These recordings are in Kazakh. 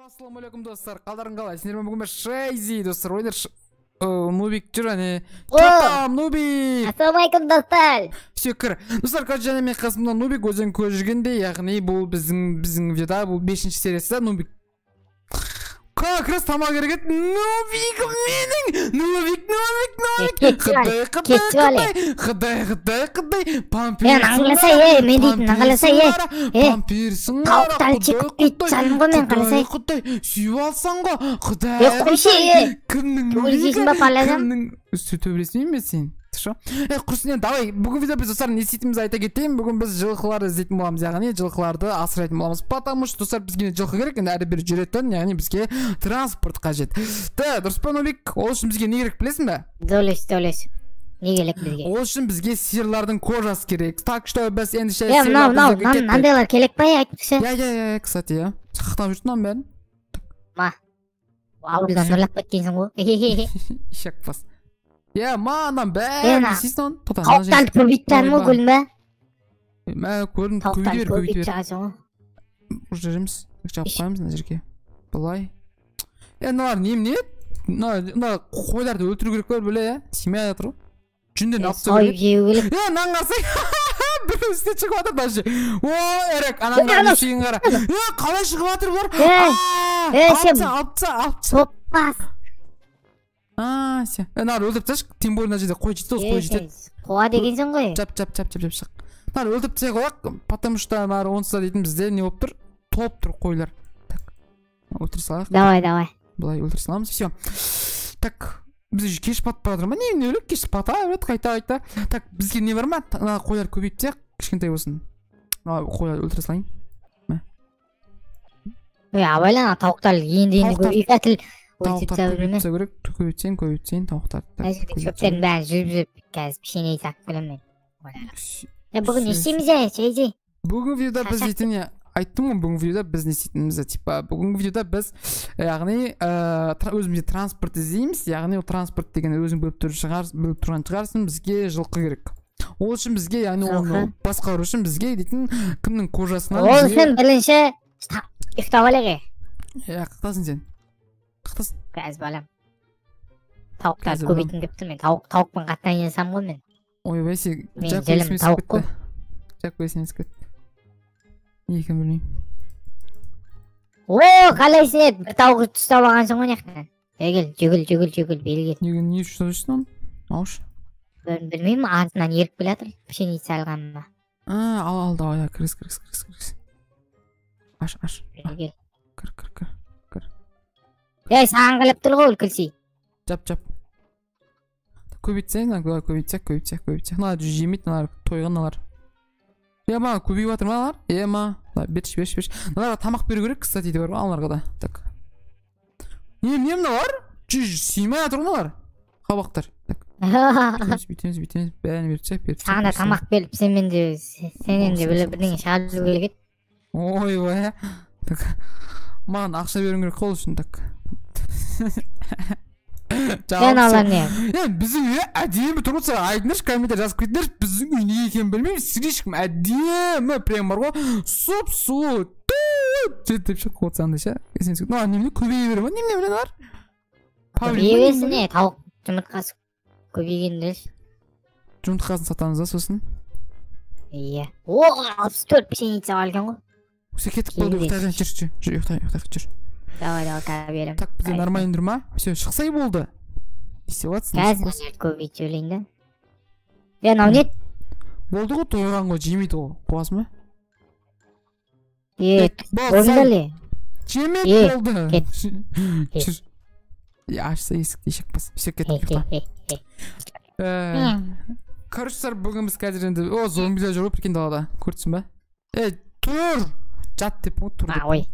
Ассалаумағалейкум, достар, қалдарың қалай? Сендермен бүгін мен Шейзи, достар, ойнар Нубик жүр, әне. Там, Нубик! Ассалаумағалейкум, достар! Все, кір. Достар, короче, және мен қасымда Нубик, өзің көріп жүргендей, яғни бұл біздің видеода, бұл 5-ші сериясы да, Нубик. Как раз тамақ керек еді. Нубик менің! Нубик, Нубик, Нубик! Құдай, құдай, құдай! Құдай, құдай, құдай! Мен аңласа, ей, мен дейтін аңласа, ей. Памперсің қара, құдай, құдай, ғой мен қаласай. Құдай, сүйіп алсаң ғой, құдай. Е, қойшы, е. Кімнің Төбелесесің ба, палазам? Кімнің төбелесмеймін бе сен? Е, құрсын енді, давай, бүгін видео біз, достар, не істейтінімізді айта кетейін. Бүгін біз жылқыларды іздейтін боламыз, яғни жылқыларды асырайтын боламыз. Потому что, достар, бізге жылқы керек, енді әрі бері жүретін, яғни бізге транспорт қажет. Да, дұрыс па, Нубик? Ол үшін бізге не керек, білесің бе? Дұрыс, дұрыс. Не керек бізге? Ол үшін бізге сиырлардың кожасы керек. Так что біз ендеше Е, мынау, мынау, мынандайлар керек па, айтпақшы? Я, я, я, кстати, я. Сақтап жүрсің мынаның бәрін. Ма. Ауылдан ұрлап кеткенсің ғой. Ишак бас. Е, маған бәрін істейсің оны. Тоқта, тауықтарды көбейтіп ғой, көрдің бе? Мә, көрдім, көбейте бер, көбейте бер. Шығасың ғой. Уже жүреміз. Жауып қоямыз мына жерге. Былай. Е, мыналар немене? Мына қойларды өлтіру керек қой, бөле, иә? Семья жатыр ғой. Жүнден алып тастау керек. Сойып жеу керек. Е, мынаны қарасай. Бір үстіне шығып жатыр даже. О, Эрек, ананың шегін қара. Е, қалай шығып жатыр бұлар? Е, сен алып таста, алып таста. Топас. А, все. Мынаны өлтіріп тасташы, тем более мына жерде қой жетеді, осы қой жетеді. Қуа дегенсің ғой. Жап, жап, жап, жап, жап, шық. Мынаны өлтіріп тастай қояйық, потому что мынары онсыз да дейтін бізде не болып тұр? Толып тұр қойлар. Так. Өлтіре салайық. Давай, давай. Былай өлтіре саламыз. Все. Так, біз уже кеш батып бара жатыр ма? Не өліп кеш бата береді қайта қайта. Так, бізге не бар ма? Мына қойлар көбейіп тастайық, кішкентай болсын. Мына қойлар өлтіре салайын. Мә. Ей, абайла, тауықтар енді енді көбейіп жатыр. Тауықтар көбейтіп тастау керек, көбейтсең, көбейтсең тауықтарды. Мына жерде шөптердің бәрін жүріп жүріп қазір пішене сатып келемін мен. Е, бүгін не істейміз, е, Шейзи? Бүгінгі видеода біз дейтін, айттым ғой, бүгінгі видеода біз не істейтінімізді, типа, бүгінгі видеода біз, яғни, өзімізге транспорт іздейміз, яғни ол транспорт деген өзің біліп біліп тұрған шығарсың, бізге жылқы керек. Ол үшін бізге, яғни оны басқару үшін бізге дейтін кімнің кожасынан. Ол үшін бірінші ұйықтап алайық. Е, қақтасың сен. Қақтасың. Қазір балам. Тауықтарды көбейткім келіп тұр мен. Тауықпен қатты айналысамын ғой мен. Ойбай, сен мен желім тауық қой. Жак есіме түсіп кетті. Не екенін білмеймін. О, қалайсың еді? Бір тауық ұстап алғансың ғой мына. Е, кел, жүгіл, жүгіл, жүгіл, бері кел. Неге, не үшін ұстап жүрсің оны? Алшы. Білмеймін, артынан еріп келе жатыр, пшеница алғаныма. А, ал, ал, давай, кіргіз, кіргіз, кіргіз, кіргіз. Аш, аш. Бері кел. Кір, кір, кір. Ей, саған қалып тұр ғой, үлкілсей. Жап, жап. Көбейтсең, мына көбейтсек, көбейтсек, көбейтсек. Мыналар жемейді, мыналар тойған мыналар. Е, ма, көбейіп жатыр мыналар? Е, ма, берші, берші, берші. Мыналарға тамақ беру керек, кстати, бар ғой, аналарға да. Так. Не, не мыналар? Жүз сыймай жатыр ғой мыналар. Қабақтар. Так. Бүйтеміз, бүйтеміз, бүйтеміз. Бәрін беріп тастайық, беріп тастайық. Саған да тамақ беріп, сенен де, сенен де бірдеңе шығарып жүру керек еді. Ойбай. Так. Маған ақша беруің керек қол үшін, так. Сен алар не? Е, біздің үй әдемі тұр ғой, айтыңдаршы, комментарий жазып кетіңдерші, біздің үй не екенін білмеймін, слишком әдемі, прям бар ғой, сұп-сұлу, деп шығып отырса андай ше. Мына немене көбейе бере ма? Немене мыналар? Көбейе берсін, е, тауық жұмыртқасы көбейгенде. Жұмыртқасын сатамыз да сосын. Иә. О, 64 пшеница бар екен ғой. Все, кеттік болды, ұйықтайық, жүр, жүр, жүр, ұйықтайық, ұйықтайық, жүр. Давай, давай, қазір беремін. Так, бізде нормально тұр ма? Все, шықсай болды. Не істеп жатсың? Қазір көбейтіп жіберейін да. Е, мынау не? Болды ғой, тойған ғой, жемейді ғой. Қуасың ба? Е, болды. Жемейді болды. Жүр. Е, ашса есікті, ешек бас. Все, кеттік, ұйықта. Короче, достар, бүгін біз қазір енді, о, зомбилер жүр ғой, прикинь, далада. Көрдіңсің ба? Е, тұр! Жат деп, тұр деп. Ой.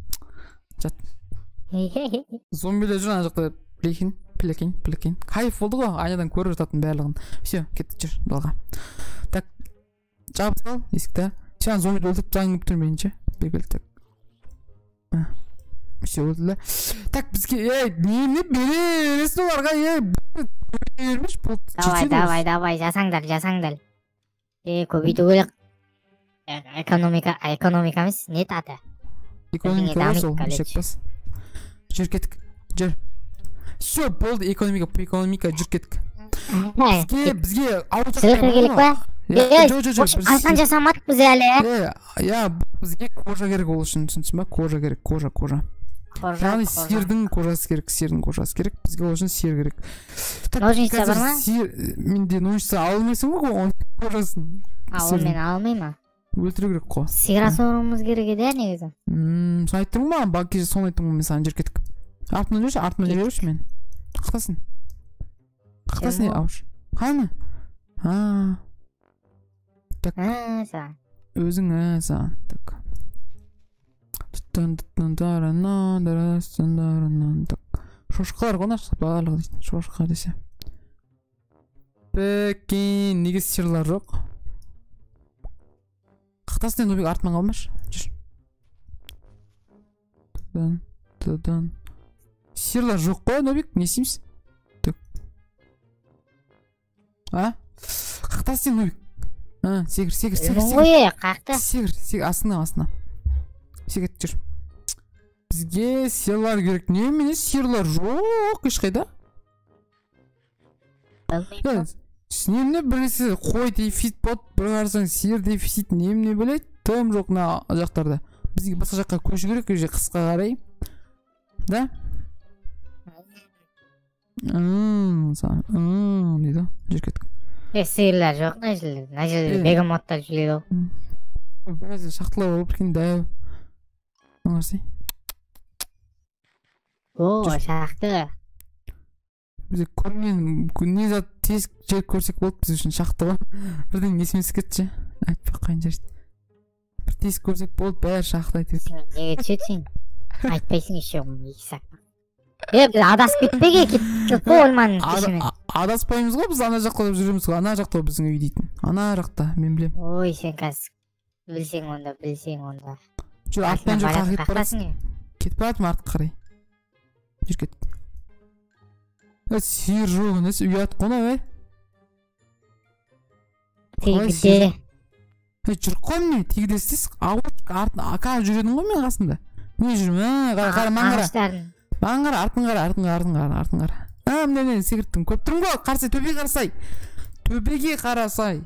Жат. Зомбилер жүр ана жақта, плекин, плекин, плекин. Кайф болды ғой, айнадан көріп жататын барлығын. Все, кеттік, жүр далаға. Так, жабып сал есікті. Все, ана зомбиді өлтіріп тастағың келіп тұр меніңше. Бегел, так. Все, өлтірді. Так, бізге, ей, немене бере бересің оларға, ей, бермеші, болды. Давай, давай, давай, жасаңдар, жасаңдар. Е, көбейту керек. Экономика, экономика емес, не аты? Экономика сол, ешек бас. Жүр кеттік. Жүр. Все, болды, экономика, экономика, жүр кеттік. Бізге ауыл Жылқы керек па? Жоқ, жоқ. Арқан жасамадық біз әлі. Иә, бізге кожа керек ол үшін, түсінсің ба? Кожа керек, кожа, кожа. Яғни сиырдың кожасы керек, сиырдың кожасы керек. Бізге ол үшін сиыр керек. Ножница бар ма? Менде ножница ала алмайсың ғой, оның кожасын. А, ол мен ала алмаймын. Өлтіру керек қой. Сиыр асыруымыз керек еді, негізі. Соны айттым ғой, маған кеше соны айттым ғой мен саған, жүр кеттік. Артымнан жүрші, артымнан жүре берші мен. Қақтасын. Қақтасын, ауш. Қайны? А. Так. Өзің, саған. Так. Шошқалар ғой барлығы дейтін, шошқа десе. Пекин, неге сиырлар жоқ? Қақтасын енді, Нубик, артымнан қалмашы. Жүр. Тыдан. Сиырлар жоқ қой, Нубик, не істейміз? Так. А? Қақтасын енді, Нубик. А, секір, секір, секір, секір. Ой, қақты. Секір, секір, астына, астына. Секір, жүр. Бізге сиырлар керек. Немене сиырлар жоқ ешқайда? Немене біресе қой дефицит болады, бір қарасаң сиыр дефицит, немене біледі, тым жоқ мына жақтарда. Бізге басқа жаққа көшу керек, уже қысқа қарай. Да? Дейді. Жүр кеттік. Сиырлар жоқ мына жерде. Мына жерде бегемоттар жүреді ғой. Біраз шахталар болып екен, дәу. Аңғарсай. О, шақты. Бізде көрінген не зат тез жер көрсек болды, біз үшін шақты ғой. Бірден есіме түсіп кетті ше. Айтпай ақ қояйын, жарайды. Бір тез көрсек болды, бәрі шақты айтып. Неге түседі сен? Айтпайсың еще, екі. Біз адасып кетпек, кеттік қой орманның ішімен. Адаспаймыз ғой, біз ана жақта деп жүреміз ғой. Ана жақта біздің үй дейтін. Ана жақта, мен білемін. Ой, сен қазір білсең онда, білсең онда. Жүр, артпен жүр, тағы кетіп барасың. Кетіп баратырмын артқа қарай. Жүр кеттік. Сиыр жоқ, несі ұят қой мынау, Тегіде. Жүр қой міне, тегіде істейсіз. Артын жүр едің ғой мен қасында. Не жүрмін, қара, қара, маған қара. Маған қара, артын қара, артын қара, артын қара, артын қара. А, міне, міне, секірттім. Көріп тұрмын ғой, қарасай, төбеге қарасай. Төбеге қарасай.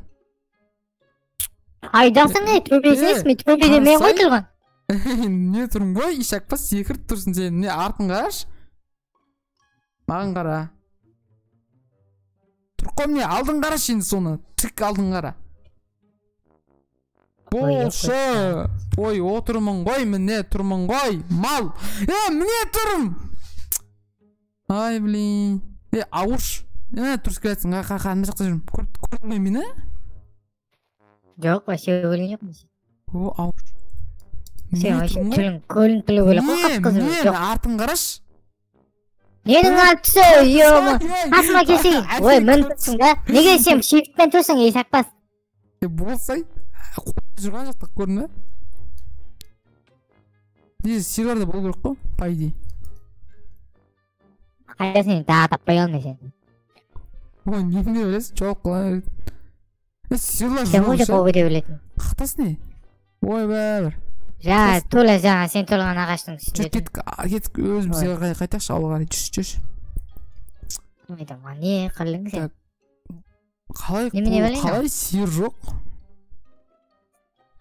Қайдасың, ей, төбесі емес, мен төбеде мен ғой тұрған. Не тұрмын ғой, ишак па, секіріп тұрсың сен. Не, артын қарашы. Маған қара. Тұр қой міне, алдын қарашы енді соны. Тік алдын қара. Болшы. Ой, отырмын ғой, міне тұрмын ғой. Мал. Міне тұрмын. Ай, блин. Ауыш. Тұрыс келатсың. Қа, мына жақта жүрмін. Көрдің бе мені? Жоқ, вообще көрген жоқпын. О, ауыш. Сен вообще түрің көрініп тұр өлі ғой, қап-қызыл. Міне, артын қарашы. Ненің артысы, ё-ма. Қасыма келсең, ой, мініп тұрсың да. Неге сен шифтпен тұрсың, ей, сақпас. Болсай, жүрген жақта көрдің бе? Не, сиырлар да болу керек қой, по идее. Қайдасың, тағы таппай қалма сен. Ой, немене білесің, жоқ қалай. Сиырлар жоқ. Сен ғой жоқ деп білетін. Қақтасын не? Ой, бәрібір. Жа, тола жаңа сен тұрған ағаштың үстінде. Жүр, кеттік, кеттік, өзімізге қарай қайтайықшы, ауылға қарай. Жүрші, жүрші. Ой, не қылдың сен? Қалай, қалай сиыр жоқ?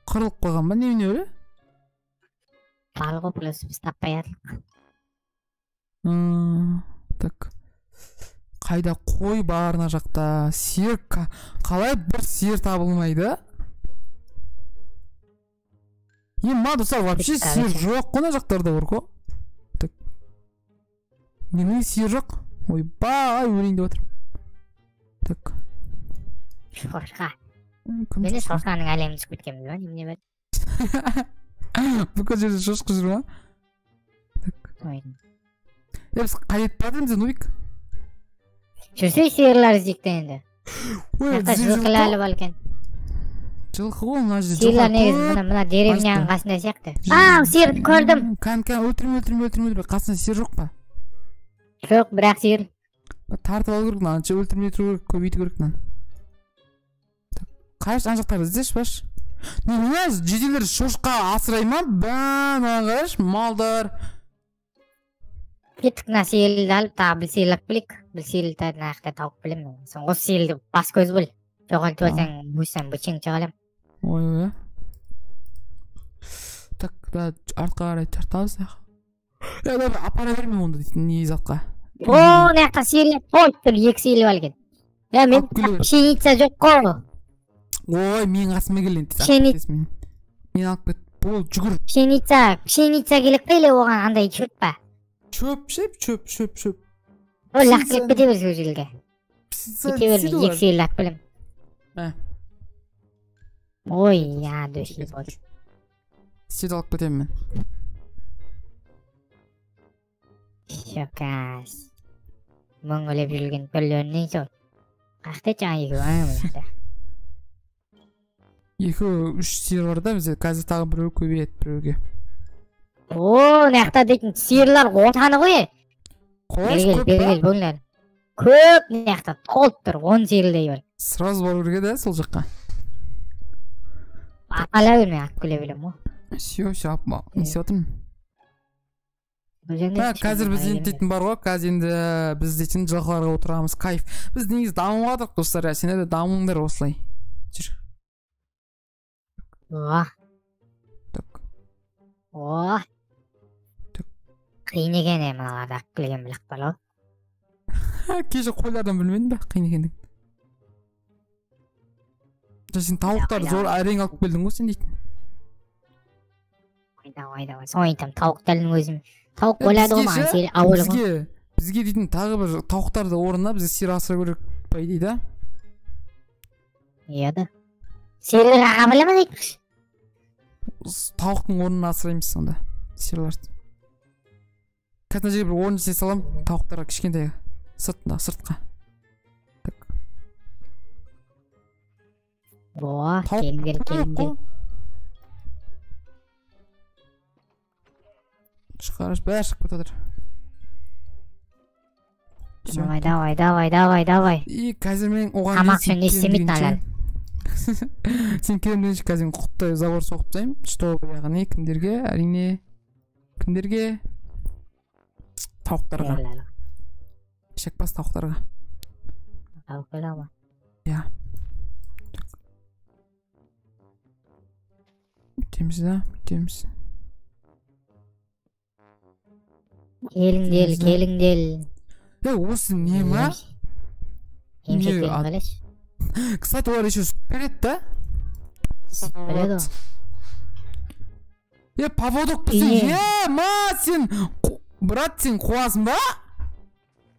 Қырылып қойған ба, немене өлі? Бар ғой, плюс біз таппай жатырмық. Так. Қайда қой бар ана жақта? Сиыр, қалай бір сиыр табылмайды? Ема, достар, вообще сиыр жоқ қой ана жақтарда бар ғой. Так. Немене сиыр жоқ? Ойбай, өлейін деп жатырмын. Так. Шошқа. Мені шошқаның әлемін түсіп кеткенбіз ба, немене бар? Бүкіл жерде шошқа жүр ма? Так. Біз қайда кетіп бара жатырмыз, Нубик? Жүрсе сиырлар іздейік те енді. Ой, жылқы әлі бар екен. Жылқы ғой, мына жерде сиырлар негізі мына деревняның қасында сияқты. А, сиырды көрдім. Кән, кән, өлтірме, өлтірме, өлтірме, өлтірме. Қасында сиыр жоқ па? Жоқ, бірақ сиыр. Тартып алу керек мынаны, өлтірмей тұру керек, көбейту керек мынаны. Қарашы, ана жақтарды іздеші, баш. Не, жеделдер шошқа асырай ма? Бә, мына қарашы, малдар. Кеттік, мына сиырды алып, тағы бір сиыр алып келейік. Бір сиырды мына жақта тауып білемін. Сен осы сиырды бас көз бол. Жоғалтып алсаң, өссең, бычың шыға. Ой, ой. Так, да, артқа қарай тартамыз. Е, давай, апара берме онда дейтін не затқа. О, мына жақта сиырлар толып тұр, 2 сиыр бар екен. Е, мен пшеница жоқ қой. Ой, менің қасыма кел енді. Мен алып кет. Бол, жүгір. Пшеница, пшеница керек пе или оған андай шөп па? Шөп, шөп, шөп, шөп, шөп. О, лақтырып кете бер сол жерге. Кете бер, мен 2 сиыр алып келемін. Ой, я души болды. Сүт алып кетемін мен. Шокас. Мөңгілеп жүрген түрлерінен сол. Қақта жаңа екеуі, мына. 2-3 сиыр бар да бізде, қазір тағы біреу көбейеді біреуге. О, мына жақта дейтін сиырлар отаны ғой. Қош, көп па? Бөліңдер. Көп мына жақта толып тұр, 10 сиырдай бар. Сразу бару керек да сол жаққа. Апала берме, алып келе беремін ғой. Все, все, не істеп жатырмын? Қазір біз енді дейтін бар ғой, қазір енді біз дейтін жылқыларға отырамыз, кайф. Біз негізі дамып жатырмық, достар, сендер де дамыңдар осылай. Жүр. О. Так. О. Так. Қиын екен мыналарды алып келген білек бар ғой. Кеше қойлардан білмедім бе қиын екендігін. Сен тауықтарды зор әрең алып келдің ғой сен дейтін. Давай, давай. Соны айтамын, тауықтардың өзім. Тауық ойлады ғой маған, сиыр ауыр ғой. Бізге дейтін тағы бір тауықтарды орнына бізге сиыр асырау керек по идее да? Иә да. Сиырлар аға біле ме айтпақшы? Тауықтың орнына асыраймыз сонда сиырларды. Қазір мына жерге бір орын жасай саламын тауықтарға кішкентай сыртына, сыртқа. Так. О, келіңдер, келіңдер. Шығарыш, бәрі шығып кетіп жатыр. Давай, давай, давай, давай, давай. И қазір мен оған тамақ үшін не істемейтін әлі. Сен келем дегенше қазір мен құттай забор соғып тастаймын, чтобы яғни кімдерге, әрине кімдерге? Тауықтарға. Шекпас тауықтарға. Тауықтарға ма? Иә. Бүйтеміз да, бүйтеміз. Келіңдер, келіңдер. Е, осы не ма? Емшектерін қалайшы? Кстати, олар еще сүт береді да? Сүт береді ғой. Е, поводок бізде. Е, ма, сен, брат, сен қуасың ба?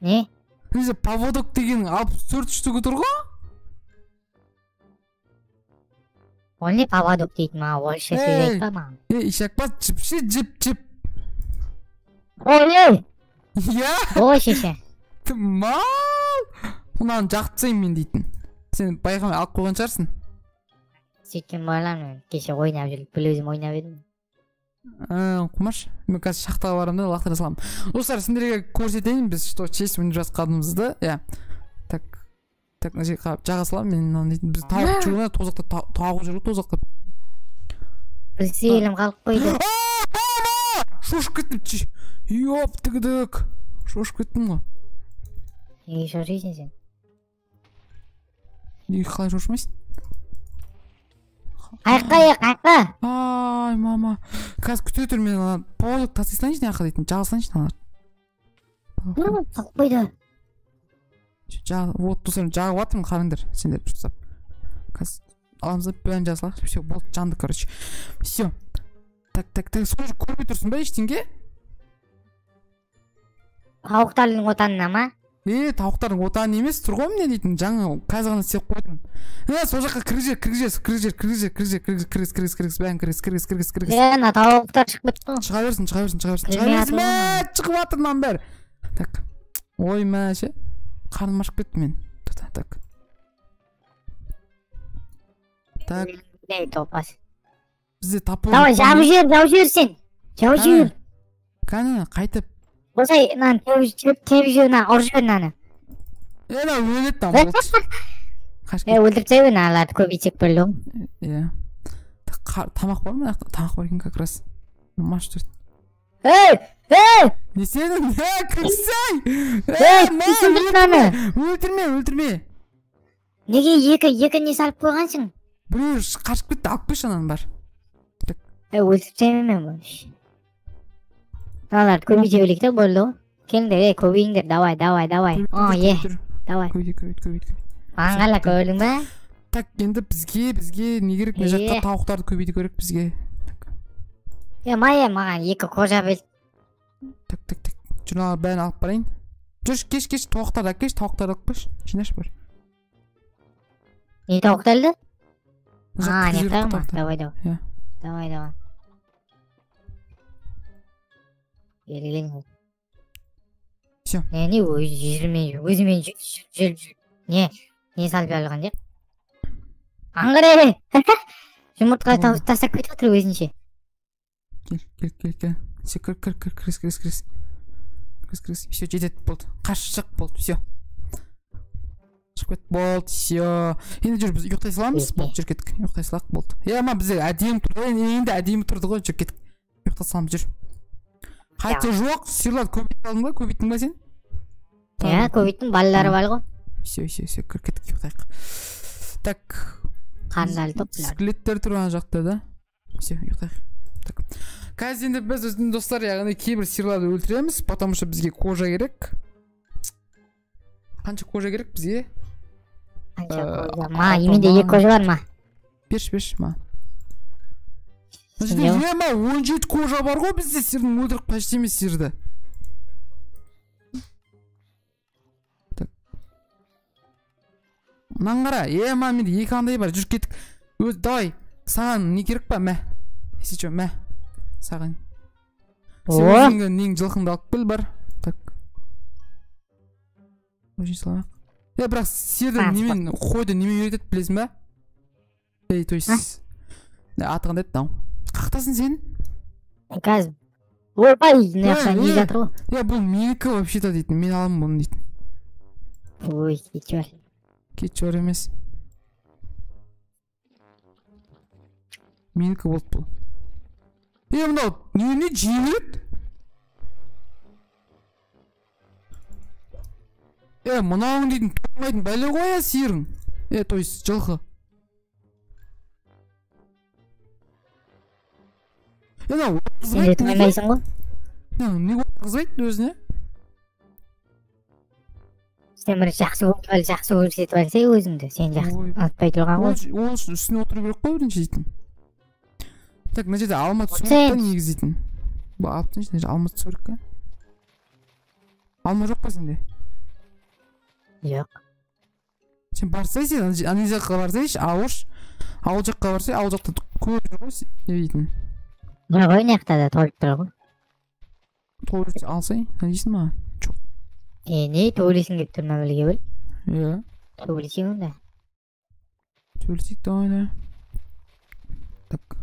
Не? Бізде поводок деген 64 штугі тұр ғой? Ол не поводок дейді ма? Орысша сөз айтпа маған. Е, ишакбас, жіпші, жіп, жіп. Ой, Я? Ой, шеше. Мал! Мынаны жақты мен дейтін. Сен байқамай алып қойған шығарсың. Сөйткен балам мен кеше ойнап жүріп, бір өзім ойнап едім. Қумаш, мен қазір шахтаға барамын да лақтыра саламын. Достар, сендерге көрсетейін біз, что честь мініп жатқанымызды. Иә. Так. Так, мына жерге қарап жаға саламын мен мынаны дейтін. Біз тауық жүр ғой, тозақта тауық жүр ғой, тозақта. Бір сиырым қалып қойды. Шошып кеттім. Ёп, тігідік. Шошып кеттім ғой. Неге шошисың сен? Неге қалай шошымайсың? Қайыққа, қайыққа. Ай, мама. Қазір күте тұр мен ана поводок тастай салайыншы мына жаққа дейтін. Жаға салайыншы аналарды. Қалып қойды. Вот, достар, жағып жатырмын, қараңдар, сендер дұрыстап. Қазір аламыз да бәрін жаға салайық. Все, болды, жанды, короче. Все. Так, так, так, сол жерде көрмей тұрсың ба ештеңе? Тауықтардың отанына ма? Е, тауықтардың отаны емес, тұр ғой міне дейтін, жаңа қазір ғана істеп қойдым. Е, сол жаққа кіргізер, кіргізер, кіргізер, кіргізер, кіргізер, кіргіз, кіргіз, кіргіз, кіргіз, бәрін кіргіз, кіргіз, кіргіз, кіргіз. Е, ана тауықтар шығып кетті ғой. Шыға берсін, шыға берсін, шыға берсін, шыға берсін, мә, шығып жатыр мынаның бәрі. Так, ой, мә, ше, қарным ашып кетті мен. Так. Так. Топас. Бізде топор. Давай, жауып жібер, жауып жібер сен. Жауып жібер. Кәне, қайтып. Осылай, мынаны теуіп жібер, мынаны ұрып жібер мынаны. Е, мына өледі там, болды. Е, өлтіріп тастай бер, мыналарды көбейтсек болды ғой. Иә. Тамақ бар ма? Тамақ бар екен как раз. Маш төрт. Ей, ей! Не істедің? Е, кімсің? Ей, кімсің мынаны? Өлтірме, өлтірме. Неге екі не салып қойғансың? Біреу қашып кетті, алып келші ананы бар. Ей, өлтіріп тастаймын мен бұны. Мыналарды көбейте берейік та, болды ғой. Келіңдер, ей, көбейіңдер, давай, давай, давай. О, е, давай. Көбейт, көбейт, көбейт. Маған қала, көрдің ба? Так, енді бізге не керек? Мына жақта тауықтарды көбейту керек бізге. Е, Майя, маған екі қожа бел. Так, так, так. Жүр, мыналарды бәрін алып барайын. Жүр, кеш, кеш, тауықтарды алып кеш, тауықтарды алып кеш. Жинашы бар. Не тауықтарды? А, не тауық. Давай, давай. Давай, давай. Берілген. Всё. Не, өзімен жүр. Не, не салып алған деп? Аңғара! Жұмыртқа тастап кетіп отыр өзінше. Кел, кел, кел, кел. Все, кір, кір, кір, кіріс, кіріс, кіріс. Кіріс, кіріс. Все, жетеді, болды. Қаш, шық, болды, все. Шығып кет, болды, все. Енді жүр, біз ұйықтай саламыз, болды, жүр кеттік. Ұйықтай салақ, болды. Е, ама бізде әдемі тұрды, енді әдемі тұрды ғой, жүр кеттік. Ұйықтай саламыз, жүр. Қайтса жоқ, сиырларды көбейте алдың ба, көбейттің ба сен? Иә, көбейттім, балалары бар ғой. Все, все, все, кір кеттік, ұйықтайық. Так. Қарындары тоқ бұлар. Скелеттер тұр ана жақта да. Все, ұйықтайық. Так. Қазір енді біз өзінің достар, яғни кейбір сиырларды өлтіреміз, потому что бізге кожа керек. Қанша кожа керек бізге? Қанша кожа? Ма, менде екі кожа бар ма? Берші, берші, ма. Е, ма, 17 кожа бар ғой бізде, сиырдың өлтіріп почти емес сиырды. Так. Мынаны қара, е, ма, менде екі андай бар, жүр кеттік. Өз, давай, саған не керек па, мә? Если чё, мә. Саған. Сен өзіңе нең жылқыңды алып кел бар. Так. Өшін саламақ. Е, бірақ сиырды немен, қойды немен үйретеді білесің ба? Ей, то есть, аты қандай еді мынау? Қақтасың сен? Қазір. Ойбай, мына жақта не жатыр ғой? Е, бұл менікі вообще-то дейтін, мен аламын бұны дейтін. Ой, кетші бар. Кетші бар емес. Менікі болды бұл. Е, мынау немене жеңіледі? Е, мынауың дейтін тоңбайтын бәле ғой, сиырың. Е, то есть жылқы. Е, мынау Сен де тоймайсың ғой? Не отырғызбайды өзіне? Сен бір жақсы көріп ал, жақсы көрсетіп алсай өзіңді. Сен жақсы ұнатпай тұрған ғой. Ол үшін үстіне отыру керек қой бірінші дейтін. Так, мына жерде алма түсу керек та негізі дейтін. Бұл алып тастайыншы, мына жерде алма түсу керек та. Алма жоқ па сенде? Жоқ. Сен барсай, сен ана жаққа барсайшы, ауыл жаққа барсай, ауыл жақта көп жүр ғой, не дейтін. Бар ғой, мына жақта да толып тұр ғой. Толып алсай, не дейсің маған? Жоқ. Е, не төбелесің келіп тұр ма білге біл? Иә. Төбелесейік онда. Төбелесейік, давай, давай. Так.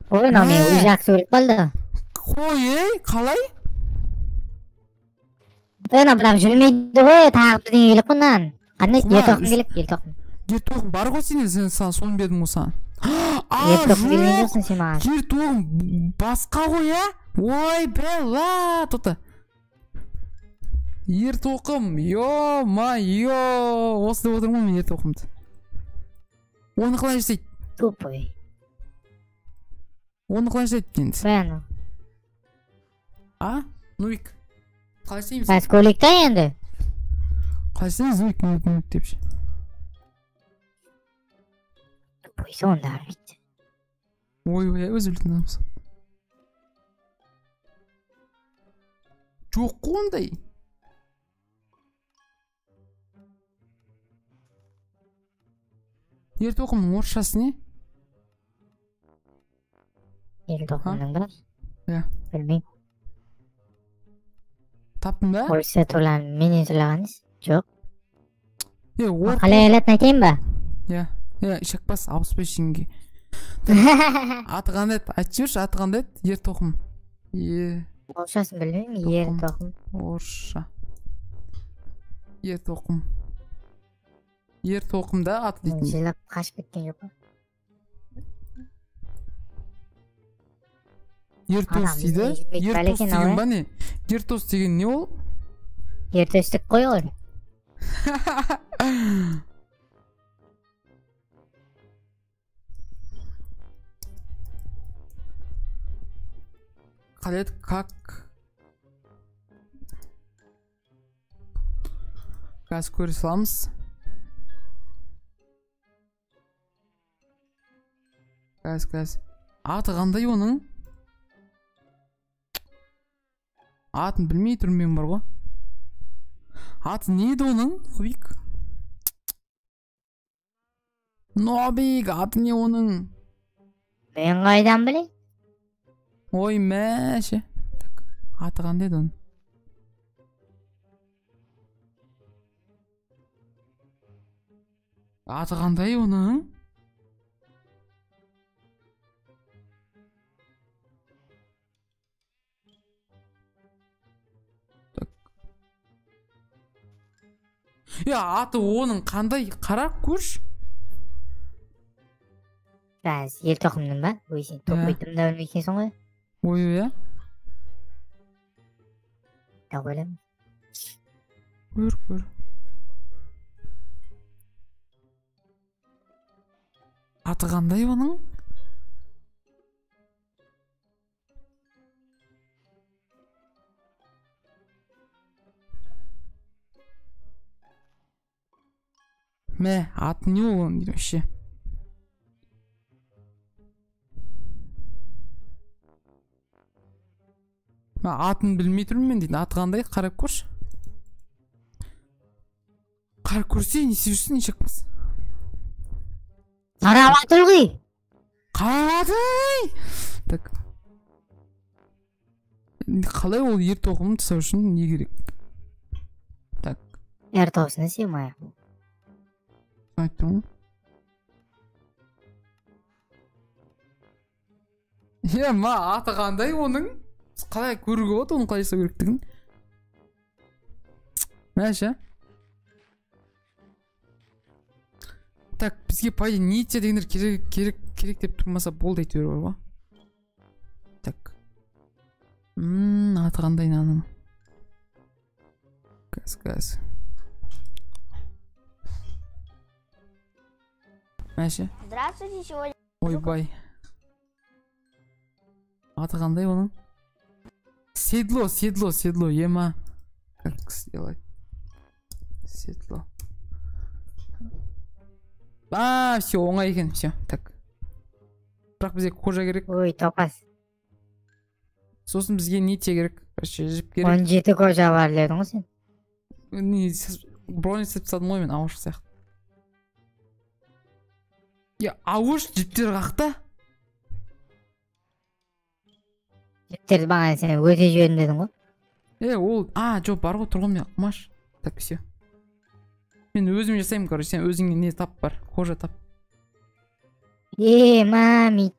Ой, мынау мен өзі жақсы көріп қалды. Қой, ей, қалай? Ей, мынау бірақ жүрмейді ғой, тағы бірдеңе керек қой мынаған. Қандай ер тоқым керек, ер тоқым. Ер тоқым бар ғой сенде, сен соны бердім ғой саған. Ер тоқым берген жоқсың сен маған. Ер тоқым басқа ғой, ә? Ой, бәла, тоқта. Ер тоқым, ё-ма-ё, осы деп отырмын ғой мен ер тоқымды. Оны қалай жасайды? Тупой. Оны қалай жасайды енді? Бәні. А? Нубик. Қалай жасаймыз? Бас көйлек та енді. Қалай жасаймыз, Нубик, Нубик, Нубик деп ше. Тупой сонда армайды. Ой, ой, өзі білетін адамсың. Жоқ қой ондай. Ер тоқымның орысшасы не? Ер тоқымның ба? Иә. Білмеймін. Таптың ба? Орысша туралы менен сұрағаныңыз? Жоқ. Е, қалай алатынын айтайын ба? Иә. Е, ішек бас, ауыспай жеңге. Аты қандай еді? Айтып жіберші, аты қандай еді? Ер тоқым. Е. Орысшасын білмеймін, ер тоқым. Орысша. Ер тоқым. Ер тоқым да аты дейтін. Жылап қашып кеткен жоқ па? Ертос дейді. Ертос деген ба не? Ертос деген не ол? Ертөстік қой ол. Қалай еді? Как? Қазір көре саламыз. Қазір. Аты қандай оның? Атын білмей тұрмын мен бар ғой. Аты не еді оның? Нобик. Нобик, аты не оның? Мен қайдан білейін? Ой, мәше. Так, аты қандай еді оның? Аты қандай оның? Так. Я, аты оның қандай? Қарап көрші. Бәз, ер тоқымның ба? Ой, сен тоқитым да білмей екенсің ғой. Ой, иә. Тауып аламын. Көр, көр. Аты қандай оның? Мә, аты не ол оның вообще? Атын білмей тұрмын мен дейтін. Аты қандай? Қарап көрші. Қарап көрсе, не істеп жүрсің, не шақпас. Қарап жатыр ғой. Қарап жатыр. Так. Қалай ол ер тоқымын жасау үшін не керек? Так. Ер тоқымын сыймай. Айттым ғой. Е, ма, аты қандай оның? Қалай көруге болады оның қалай жасау керектігін? Мәші. Так, бізге по идее нитя дегендер керек деп тұрмаса болды әйтеуір бар ғой. Так. Аты қандай мынаның? Газ. Мәші. Здравствуйте, сегодня. Ойбай. Аты қандай оның? Седло, ема. Как сделать? Седло. А, все, оңай екен, все. Так. Бірақ бізге кожа керек. Ой, топас. Сосын бізге нитя керек. Короче, жіп керек. 17 кожа бар дедің ғой сен. Не, бронь істеп тастадым ғой мен, ауыш сияқты. Я, ауыш жіптер қақта. Жіптерді бағана сен өте жібердім дедің ғой. Ол, жоқ, бар ғой, тұр ғой мен, маш. Так, все. Мен өзім жасаймын, короче, сен өзіңе не тап бар, кожа тап. Мами.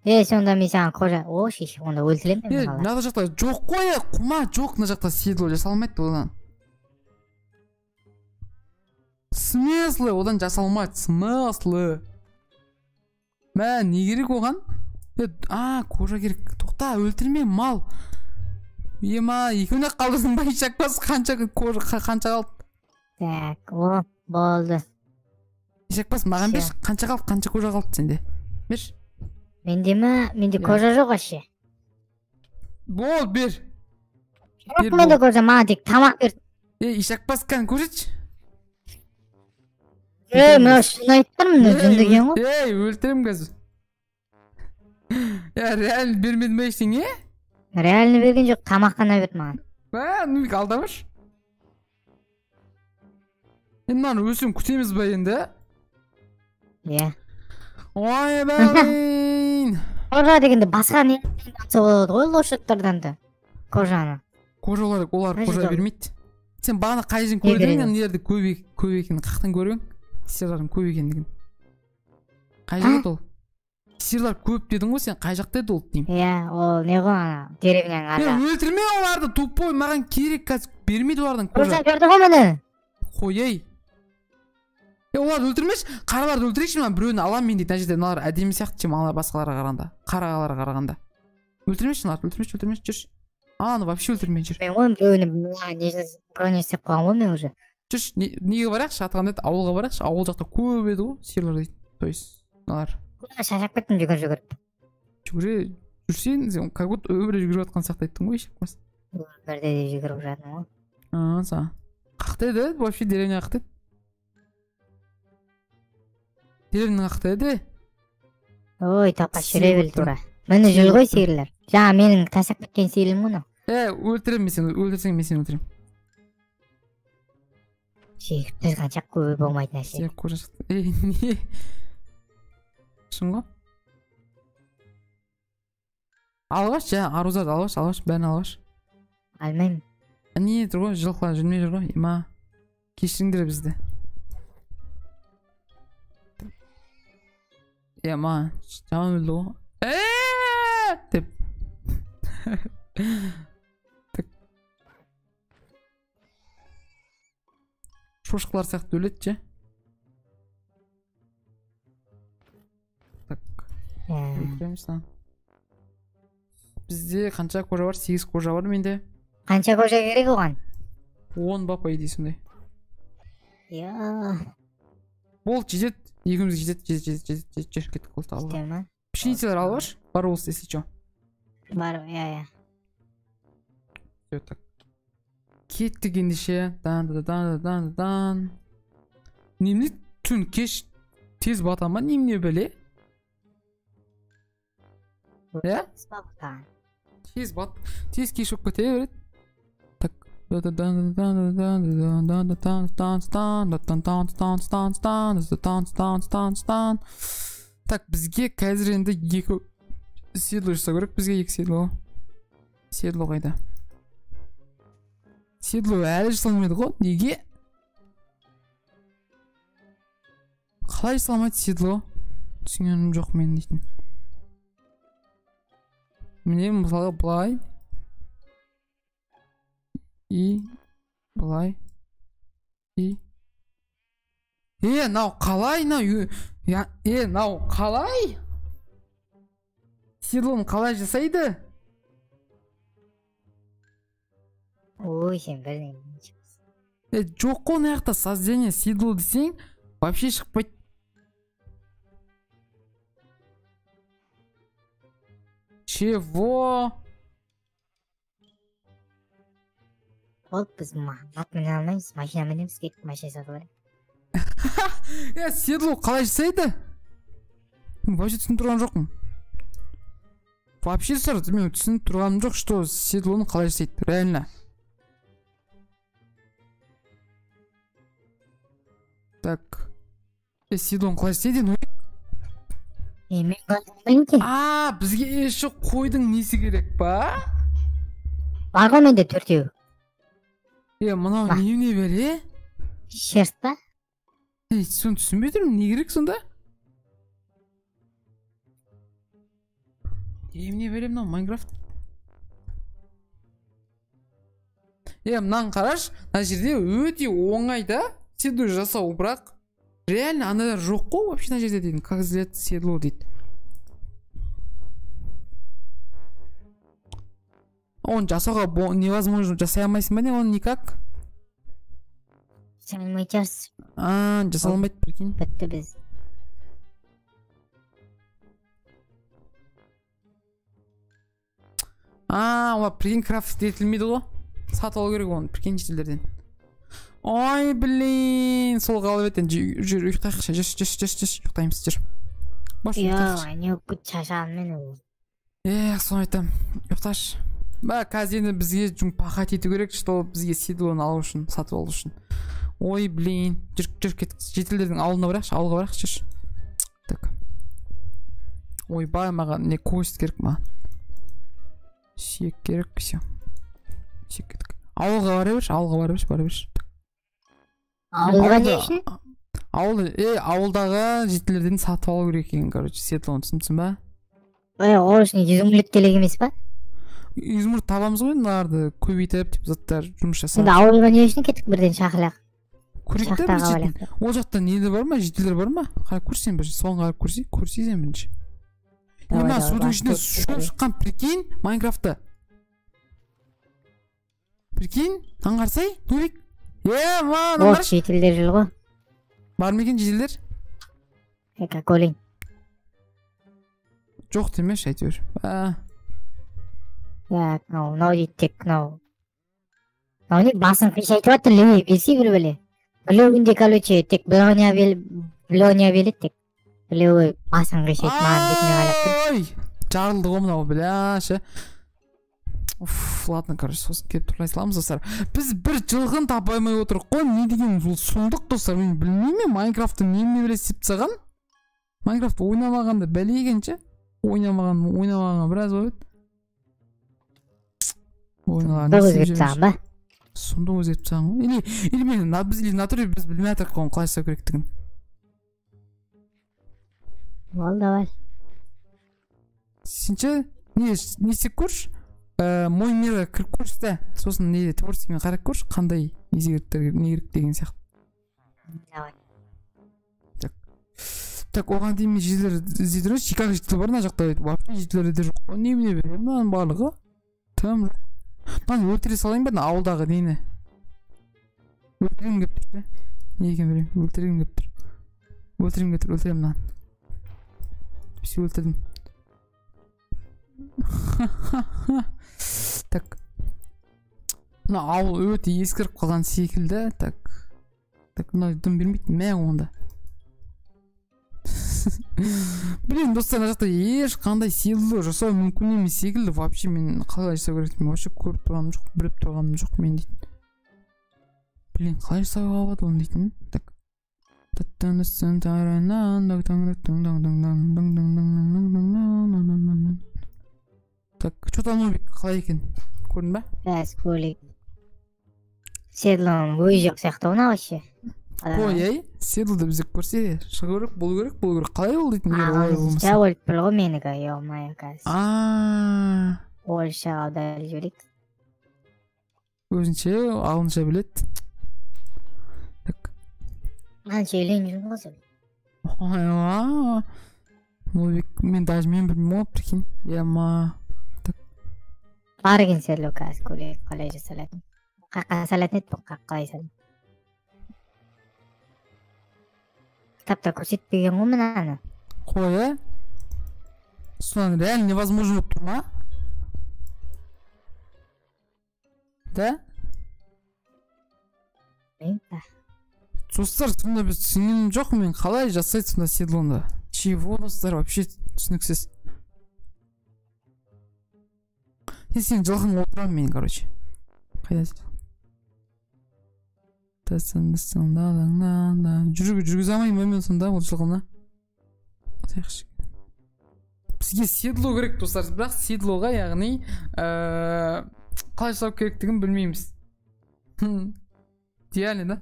Сонда мен саған кожа, о, шеш, онда өлтіремін мен маған. Мына жақта жоқ қой, құма жоқ, мына жақта седло жасалмайды одан. Смыслы, одан жасалмайды, смыслы. Мә, не керек оған? Кожа керек. Тоқта, өлтірме, мал. Ема, екеуіне қалдырсың ба, ишакбас, қанша кожа, қанша қалды? Так, о, болды. Ишакбас, маған берші, қанша қалды, қанша кожа қалды сенде? Берші. Менде ме? Менде кожа жоқ вообще. Бол, бер. Жоқ, менде кожа, маған тек тамақ бер. Ишакбас, кән, көрсетші. Мына шын айтып тұрмын, жынды екен ғой. Өлтірем қазір. Реально бермедім бе ештеңе? Реально берген жоқ, тамақ қана берді маған. Нубик, алдамашы. Енді мынаны өсім күтеміз ба енді? Иә. Ой, блин. Кожа дегенде басқа не алса болады ғой, лошадьтардан да. Кожаны. Кожа олар кожа бермейді. Сен бағана қай жерден көрдің, нелерді көп екенін қаяқтан көрдің? Сиырлардың көп екендігін. Қай жерде ол? Сиырлар көп дедің ғой, сен қай жақта еді ол деймін. Иә, ол не ғой ана, деревняның ар жағы. Өлтірме оларды, тупой, маған керек қазір, бермейді олардан кожа. Кожа берді ғой мені. Қой, ей. Оларды өлтірмеші, қараларды өлтірейікші, мына біреуін аламын мен дейді. Мына жерде мыналар әдемі сияқты, чем аналар басқаларға қарағанда, қарағаларға қарағанда. Өлтірмеші мыналарды, өлтірмеші, өлтірмеші, жүрші. Ананы вообще өлтірмей жүр. Мен ғой біреуіне не броня істеп қойған ғой мен уже. Жүрші, неге барайықшы, атаған еді, ауылға барайықшы. Ауыл жақта көп еді ғой сиырлар дейді. То есть мыналар. Шаршап кеттім жүгір-жүгіріп. Жүгіре жүрсең, сен как будто өмірде жүгіріп жатқан сияқты айттың ғой, ешқайсысы. Өмірде де жүгіріп жатырмын ғой. А, са. Қақта еді, вообще деревня қақта еді. Деревня қақта еді. Ой, тапа жүре бер тура. Міне жүр ғой сиырлар. Жаңа менің тастап кеткен сиырым ғой мынау. Өлтіремін мен сені, өлтірсең мен сені өлтіремін. Жегіп тұрғанша көбі болмайтын нәрсе. Сен қожа шықты. Ей, не? Шын ғой? Алғаш, жаңа арузарды алғаш, алғаш, бәрін алғаш. Алмаймын. Не тұр ғой, жылқылар жүрмей жүр ғой, ема. Кешіріңдер бізді. Ема, жаман өлді ғой. Деп. Так. Шошқалар сияқты өледі ше. Так. Өлтіреміз мынаны. Бізде қанша кожа бар? 8 кожа бар менде. Қанша кожа керек оған? 10 ба, по идее сондай. Я. Болды, жетеді. Екеумізге жетеді, жетеді, жетеді, жетеді, кеттік болды алуға. Жете ма? Пшеницалар алып алшы, бар болса, если чё. Бар, иә, иә. Всё, так. Кеттік ендеше. Дан, дан, дан, дан, дан. Немене түн кеш тез бата ма, немене бәле? Иә? Тез бат, тез кеш болып кете береді. Так. Так, бізге қазір енді 2 седло жасау керек, бізге 2 седло. Седло қайда? Седло әлі жасалмайды ғой, неге? Қалай жасалмайды седло? Түсінгенім жоқ мен дейтін. Міне мысалға былай и былай и мынау қалай мынау? Мынау қалай? Седлоны қалай жасайды? Ой, сен білмеймін. Жоқ қой, мына жақта создание седло десең вообще шықпайды. Чего? Болды, біз ат міне алмаймыз, машина мінеміз, кеттік, машина сатып алайық. Седло қалай жасайды? Вообще түсініп тұрған жоқпын. Вообще мен түсініп тұрғаным жоқ, что седлоны қалай жасайды, реально. Так. Седлоны қалай жасайды? Мен қалай екен? А, бізге еще қойдың несі керек па? Бар ғой менде 4. Мынау немене бәле? Шерсть па? Соны түсінбей тұрмын, не керек сонда? Немене бәле мынау Майнкрафт? Мынаны қарашы, мына жерде өте оңай да седло жасау, бірақ реально аналар жоқ қой вообще мына жерде дейтін. Как сделать седло дейді. Оны жасауға невозможно, жасай алмайсың ба не оны никак? Жасай алмайтын шығарсыз. А, жасай алмайды, прикинь. Бітті біз. А, олар прикинь крафт етілмейді ғой. Сатып алу керек оны, прикинь, шетелдерден. Ой, блин, сол қалып еді. Жүр, ұйықтайықшы, жүр, жүр, жүр, жүр, ұйықтаймыз, жүр. Бош, ұйықтайықшы. Не болып кетті, шаршадым мен өзі. Эх, соны айтамын, ұйықташы. Ба, қазір енді бізге пахать ету керек, что бізге седлоны алу үшін, сатып алу үшін. Ой, блин, жүр, жүр, кеттік. Жетілдердің ауылына барайықшы, ауылға барайықшы, жүр. Так. Ойбай, маған не кость керек маған. Сүйек керек, все. Сүйек кеттік. Ауылға бара берші, ауылға бара берші, бара берші. Ауылға не үшін? Ауыл, ауылдағы жетілерден сатып алу керек екен, короче, седлоны, түсіндің ба? Ол үшін изумруд керек емес па? Изумруд табамыз ғой, мыналарды көбейтіп, тип заттар жұмыс жасап. Енді ауылға не үшін кеттік бірден шақылақ? Көрейік те бір жетін. Ол жақта нелер бар ма, жетілер бар ма? Қарап көрсең бір, соған қарап көрсей, көрсей сен бірінші. Ема, судың ішінде шөп шыққан, прикинь, Майнкрафтта. Прикинь, аңғарсай, Нубик. Ема, Вот, жителдер жүр ғой. Бар ма екен жителдер? Эка, көрейін. Жоқ демеші, әйтеуір. Так, мынау дейді тек, мынау. Мынау не, басын қисайтып жатыр, леви, берсе бір бәле. Біреуінде, короче, тек броня береді тек. Біреуі басын қисайды, маған бетіме қарап тұр. Ой, жарылды ғой мынау, бля, ше. Уф, ладно, короче, сосын келіп тұра саламыз, достар. Біз бір жылғын таба алмай отырық қой, не деген бұл сұмдық, достар, мен білмеймін, Майнкрафтты немене біле істеп тастаған. Майнкрафт ойнамағанда бәле екен ше. Ойнамаған біраз болып еді. Ойнаған Сұмдық өзгертіп тастаған ба? Сұмдық өзгертіп тастаған ғой. Или мен, біз, или натуре біз білмей жатырық қой, қалай жасау керектігін. Ол да бар. Сен ше, не істеп көрші? Мой мирға кіріп көрші да, сосын не творческиймен қарап көрші, қандай не керек деген сияқты. Давай. Так, оған дейін мен жителдер іздей тұрайыншы. Чикаго жителі бар мына жақта, вообще жителдер де жоқ. Немене беремін мынаның барлығы? Тым жоқ. Мынаны өлтіре салайын ба, мына ауылдағы нені? Өлтіргім келіп тұр ше. Не екенін білмеймін, өлтіргім келіп тұр. Өлтіргім келіп тұр, өлтіремін мынаны. Все, өлтірдім. Так. Мына ауыл өте ескіріп қалған секілді. Так. Так, мына дым бермейді, мә онда. Блин, достар, мына жақта ешқандай селдо жасау мүмкін емес секілді. Вообще мен қалай жасау керек мен вообще көріп тұрғаным жоқ, біліп тұрғаным жоқ мен дейтін. Блин, қалай жасауға болады оны дейтін. Так. Так, что там, Нубик, қалай екен? Көрдің ба? Бәс, көрейік. Седлоның өзі жоқ сияқты ғой вообще. Ой, ей, седлді бізде көрсе, шығу керек, болу керек, болу керек. Қалай ол дейтін егер олай болмаса? Орысша өліп тұр ғой менікі, ё-моё, қазір. Орысша аударып жіберейік. Өзінше, ағылшынша біледі. Так. Қанша үйленіп жүрмін ғой сен? Ой, Нубик, мен даже мен білмеймін ғой, прикинь. Ема. Так. Бар екен седло қазір көрейік, қалай жасалатын. Қаққа салатын еді бұл, қалай салатын. Кітапта көрсетпеген ғой мынаны. Қой, ә? Содан реально невозможно болып тұр ма? Да? Білмеймін. Достар, сонда біз түсінгенім жоқ, мен қалай жасайды сонда седлоны? Чего, достар, вообще түсініксіз. Мен сенің жылқыңа отырамын мен, короче. Қайда? Жүргізе алмаймын ба мен сонда ол жылқыны? Бізге седло керек, достар, бірақ седлоға, яғни, қалай жасау керектігін білмейміз. Идеально, да?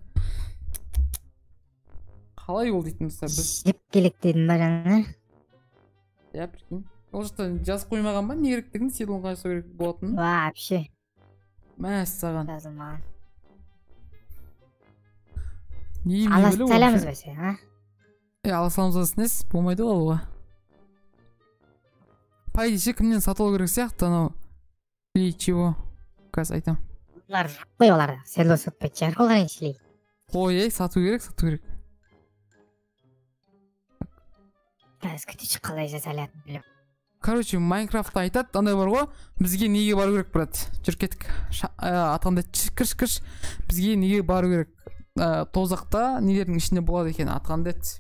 Қалай ол дейтін, достар, біз? Жіп керек дедің ба жаңа? Иә, прикинь. Ол жақта жазып қоймаған ба, не керектігін, седлоны қалай жасау керек болатынын? Вообще. Мәссаған. Жазылмаған. Не Ала білу саламыз вообще? ба сен, а? Ала саламыз несі? Болмайды ғой алуға. По идее, кімнен сатып алу керек сияқты анау. Или чего? Қазір айтам. Олар жоқ қой, олар седло сатпайтын шығар, олар еншілей. Қой, ей, сату керек, сату керек. Қазір күтуші қалай жасалатынын білемін. Короче, Майнкрафтта айтады, андай бар ғой, бізге неге бару керек, брат? Жүр кеттік. Атқандай кірш, кірш. Бізге неге бару керек? Тозақта нелердің ішінде болады екен, атқандай еді.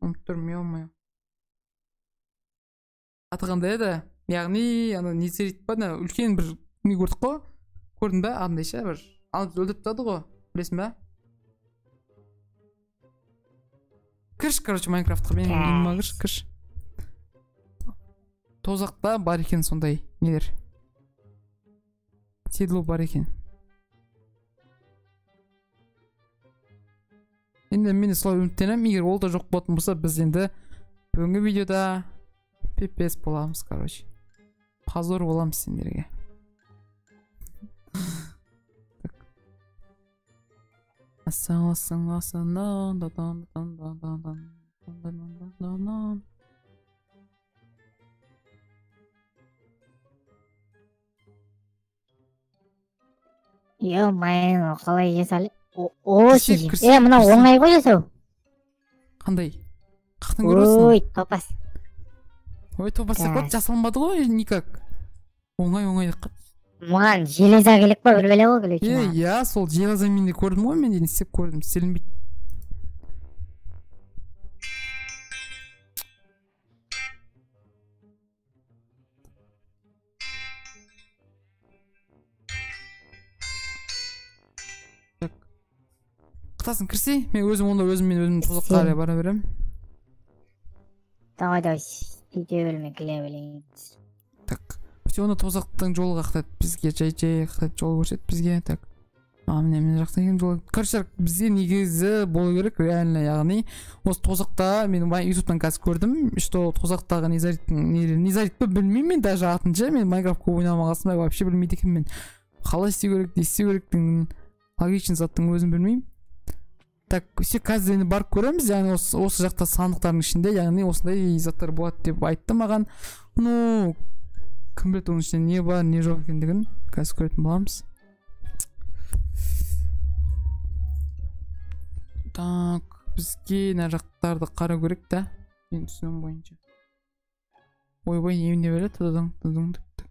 Ұмытып тұрмын, ё-моё. Аты қандай еді? Яғни, ана не зерит па, ана үлкен бір не көрдік қой? Көрдің бе? Андай ше, бір алып өлтіріп тастады ғой, білесің бе? Кірш, короче, Майнкрафтқа менің үйіме кірш, кірш. Тозақта бар екен сондай нелер. Седло бар екен. Енді мен солай үміттенемін, егер ол да жоқ болатын болса, біз енді бүгінгі видеода пипес боламыз, короче. Позор боламыз сендерге. Ё-моё, қалай жасал? О, е, мынау оңай ғой жасау. Қандай? Қақтан көресің? Ой, топас. Ой, топас деп жасалынбады ғой, никак. Оңай, оңай. Маған железа керек па, бір бәле ғой, короче. Е, иә, сол железа мен де көрдім ғой, мен де істеп көрдім, істелінбейді. Қытасын кірсей, мен өзім онда өзіммен өзім тозаққа қарай бара беремін. Давай, давай, сөйте берме, келе берейін. Так, все, онда тозақтың жолы қақтады бізге, жай-жай қақтады, жол көрсет бізге. Так, а, міне, мына жақта екен жол. Короче, бізге негізі болу керек, реально, яғни осы тозақта, мен ютубтан қазір көрдім, что тозақтағы незарит, незарит па білмеймін мен даже атын ше, мен Майнкрафт көп ойнамағасын ба, вообще білмейді екенмін мен. Қалай істеу керек, не істеу керектігін, логичный заттың өзін білмеймін. Так, все, қазір енді барып көреміз, яғни осы жақта сандықтардың ішінде, яғни осындай заттар болады деп айтты маған. Ну, кім біледі оның ішінде не бар, не жоқ екендігін қазір көретін боламыз. Так, бізге мына жақтарды қарау керек та, мен түсінуім бойынша. Ойбай, немене береді? Тыдың, тыдың деп.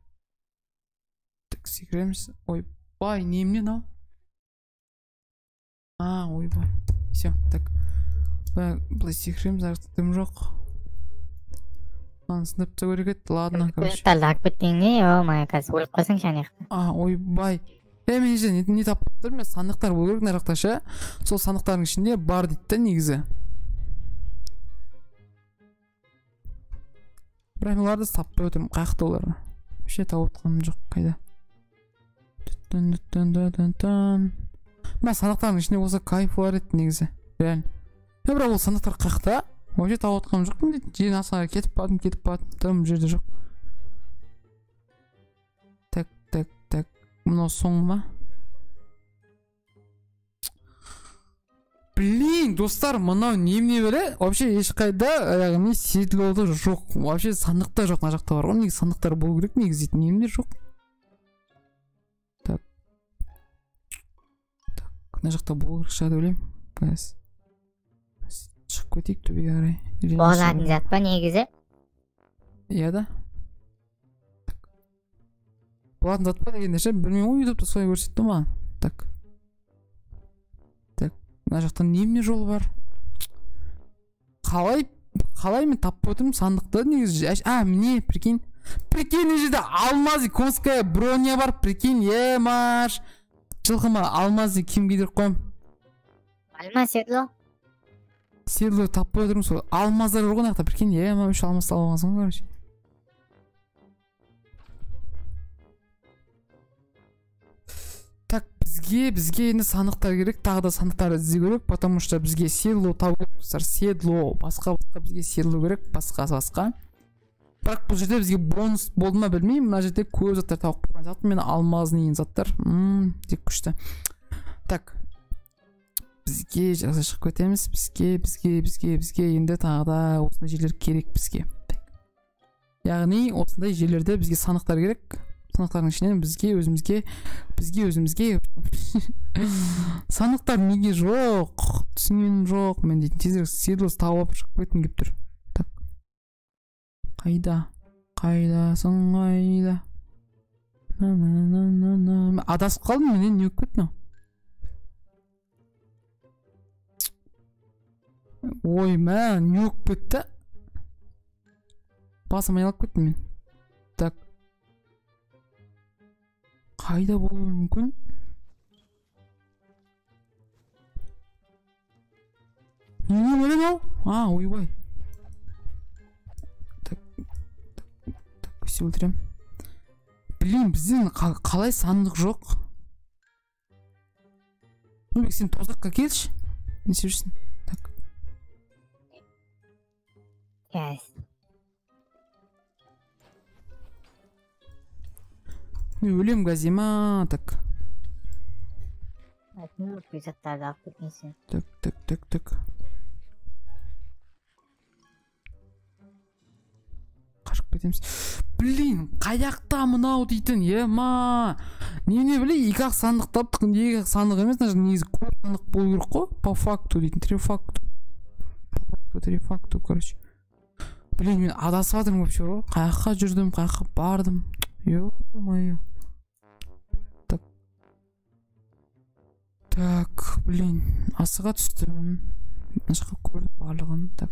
Так, секіреміз. Ойбай, немене мынау? А, ойбай. Все, так. Былай секіреміз, артық дым жоқ. Мынаны сындырып тастау керек еді. Ладно, короче. Алып кеткен не? Ё-моё, қазір өліп қалсаң ше ана жақта. А, ойбай. Е, мен же не тапып тұрмын, мен сандықтар болу керек мына жақта ше. Сол сандықтардың ішінде бар дейді да негізі. Бірақ мен оларды таппай отырмын, қаяқта олар? Вообще тауып отқаным жоқ, қайда? Мә, сандықтардың ішінде болса кайф болар еді негізі, реально. Е, бірақ ол сандықтар қаяқта? Вообще тауып отқаным жоқпын дейді. Жердің астына кетіп бардым, кетіп бардым, дым жерде жоқ. Так, так, так. Мынау соңы ма? Блин, достар, мынау немене бәле? Вообще ешқайда, яғни седлоды жоқ. Вообще сандықта жоқ, мына жақта бар ғой. Негізі сандықтар болу керек негізі дейтін немене жоқ. Так. Так, мына жақта болу керек шығар деп ойлаймын. Қазір шығып кетейік төбеге қарай. Болатын зат па негізі? Иә да. Болатын зат па дегенде ше, білмеймін ғой, ютубта солай көрсетті маған. Так. Так, мына жақта немене жол бар? Қалай, қалай мен таппай отырмын сандықты негізі? А, міне, прикинь. Прикинь, мына жерде алмазный конская броня бар, прикинь, е, маш. Жылқыма алмазный киім кидіріп қоямын. Алмаз седло? Седло таппай отырмын сол. Алмаздар бар ғой мына жақта, прикинь, е, ма, үш алмаз алып алғансың ғой, короче. Так, бізге енді сандықтар керек, тағы да сандықтар іздеу керек, потому что бізге седло табу керек, достар, седло, басқа бізге седло керек, басқа. Бірақ бұл жерде бізге бонус болды ма білмеймін, мына жерде көп заттар тауып қойған сияқтымын, мен алмазный заттар, тек күшті. Так, бізге жақсы шығып кетеміз, бізге енді тағы да осындай жерлер керек бізге. Яғни осындай жерлерде бізге сандықтар керек. Сандықтардың ішінен бізге өзімізге сандықтар неге жоқ, түсінгенім жоқ. Мен дейтін тезірек седло тауып шығып кеткім келіп тұр. Так, қайда, қайдасың, қайда? На-на-на-на-на. Адасып қалдым мен, не болып кетті мынау? Ой, мә, не болып кетті? Басым айналып кеттім мен. Так, қайда болуы мүмкін? Не бәле мынау? А, ойбай. Так, так, так, все өлтірем. Блин, бізден қалай сандық жоқ? Нұрбек, сен тозаққа келші. Не істеп жүрсің? Так. Yes. Мен өлем газима, так. Так, так, так, так. Қашып кетеміз. Блин, қаяқта мынау дейтін, ема. Не біле, екі ақ сандық таптық, екі ақ сандық емес, мына жерде негізі көп сандық болу керек қой, по факту дейтін, три факту. Три факту, короче. Блин, мен адасып жатырмын вообще ғой. Қай жаққа жүрдім, қай жаққа бардым. Ё-моё. Так. Так, блин, асыға түстім. Мына жаққа көрдім барлығын. Так.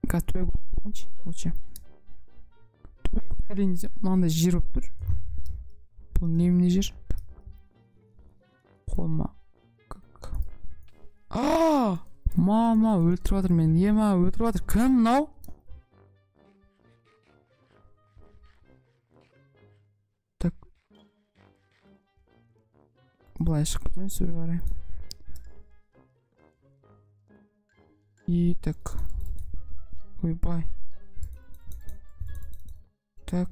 Қазір көтерейінші, лучше. Көтерейін десем, мынандай жер болып тұр. Бұл немене жер? Қолыма. Как? А! Мама, өлтіріп жатыр мені. Ема, өлтіріп жатыр. Кім мынау? Так. Былай шығып кетеміз төбеге қарай. И так. Ойбай. Так.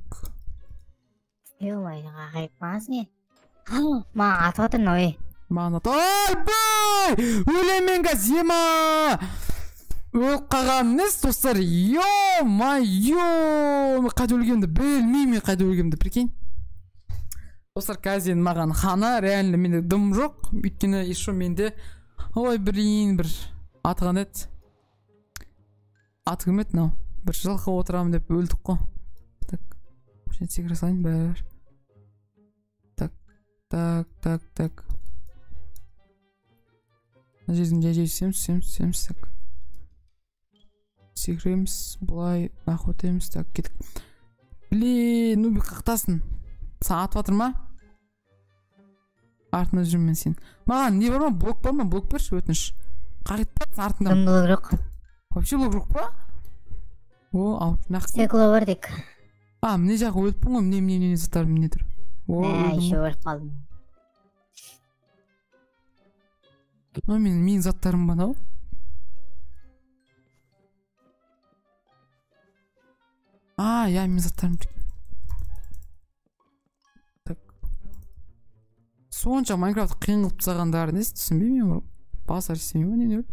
Ё-моё, қайықпаңыз не? Маған атып жатыр мынау, ей. Маған атып. Ойбай! Өлемін мен қазір, ема! Өліп қалғаным несі, достар? Ё-моё! Мен қайда өлгенімді білмеймін, мен қайда өлгенімді, прикинь. Достар, қазір енді маған хана, реально менде дым жоқ. Өйткені еще менде, ой, блин, бір аты қандай еді? Аты кім еді мынау? Бір жылқы отырамын деп өлдік қой. Так, секіре салайын бәрібір. Так, так, так, так. Мына жерден жай жай түсеміз, түсеміз, түсеміз, так. Секіреміз, былай нахуй өтеміз, так, кеттік. Блин, ну бір қақтасын. Саған атып жатыр ма? Артында жүрмін мен сен. Маған не бар ма? Блок бар ма? Блок берші, өтініш. Қағып жатсың артында. Дым блок жоқ. Вообще блок жоқ па? О, ау, нақ. Стекло бар тек. А, міне жағы өліппін ғой, міне, міне, міне заттарым міне тұр. О, өлдім еще ғой. Өліп қалдым. Мынау менің заттарым ба мынау? А, иә, менің заттарым. Так. Сонша Майнкрафт қиын қылып тастағандары несі түсінбеймін мен. Басар істемей ма, не не?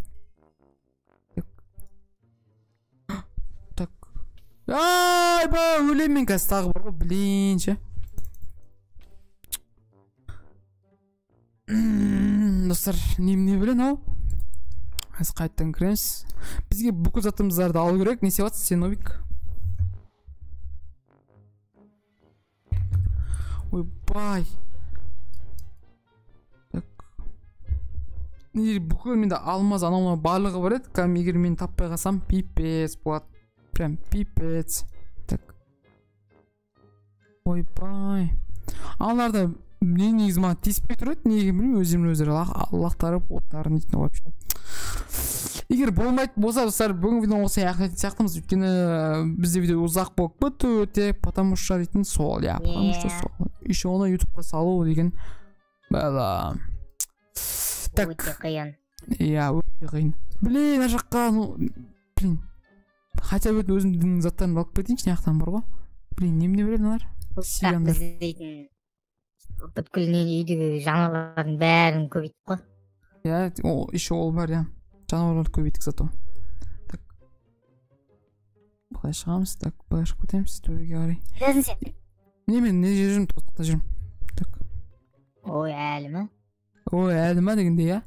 Так. Так. Ай, ба, өлемін мен қазір тағы бар ғой, блин, ше. Достар, немене біле мынау? Қазір қайтадан кіреміз. Бізге бүкіл затымыздарды алу керек. Не істеп жатсың сен, Нобик? Ойбай. Так. Бүкіл менде алмаз, анау мынау барлығы бар еді. Кәдімгі егер мен таппай қалсам, пипец болады. Прям пипец. Так. Ойбай. Аналарда не негізі маған тиіспей тұр еді, неге білмеймін, өздерімен өздері лақтырып оттарын дейтін вообще. Егер болмайтын болса, достар, бүгінгі видеоны осылай аяқтайтын сияқтымыз. Өйткені бізде видео ұзақ болып кетті өте, потому что дейтін сол, иә, потому что сол. Еще оны ютубқа салу деген бәла. Так. Өте қиын. Иә, өте қиын. Блин, ана жаққа, ну, блин. Хотя бы өзімнің заттарымды алып кетейінші, мына жақтан бар ғой. Блин, немене біледі мыналар? Сигандар. Бүткіл үйдегі жануарлардың бәрін көбейттік қой. Иә, еще ол бар, иә. Жануарларды көбейттік зато. Так. Былай шығамыз, так, былай шығып кетеміз төбеге қарай. Қайдасың сен? Не, мен не жерде жүрмін, тоқтықта жүрмін. Так. Ой, әлі ме? Ой, әлі ме дегенде, иә?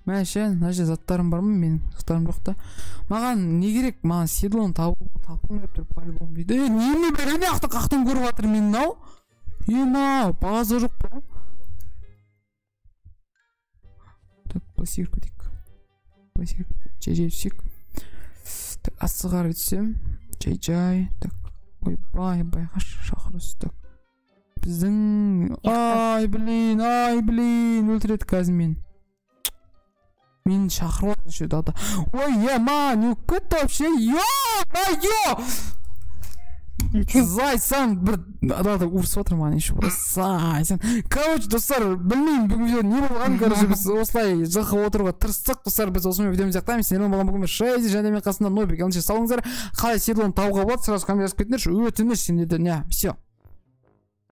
Мә, ше, мына жерде заттарым бар ма менің? Заттарым жоқ та. Маған не керек? Маған седлоны тапқым келіп тұр, по-любому дейді. Е, неме бәрі не ақты қақтан көріп жатыр мені мынау? Е, мынау, база жоқ па? Так, былай секіріп кетейік. Былай секіріп, жай-жай түсейік. Так, асты қарай түсем. Жай-жай. Так, ойбай, байқашы, шақырыс. Так. Біздің... Ай, блин, ай, блин, өлтіреді қазір мені. Мені шақырып отыр еще дада. Ой, ема, не болып кетті вообще? Ё-моё! Зайсан бір далада ұрысып отыр маған еще. Зайсан. Короче, достар, білмеймін бүгін видео не болған. Короче, біз осылай жылқы отыруға тырыстық. Достар, біз осымен видеомызды аяқтаймыз. Сендермен болған бүгін Шейзи және мен қасымда Нобик. Ендеше салыңыздар. Қалай седлоны табуға болады, сразу коммент жазып кетіңдерші. Өтініш сендерден. Все.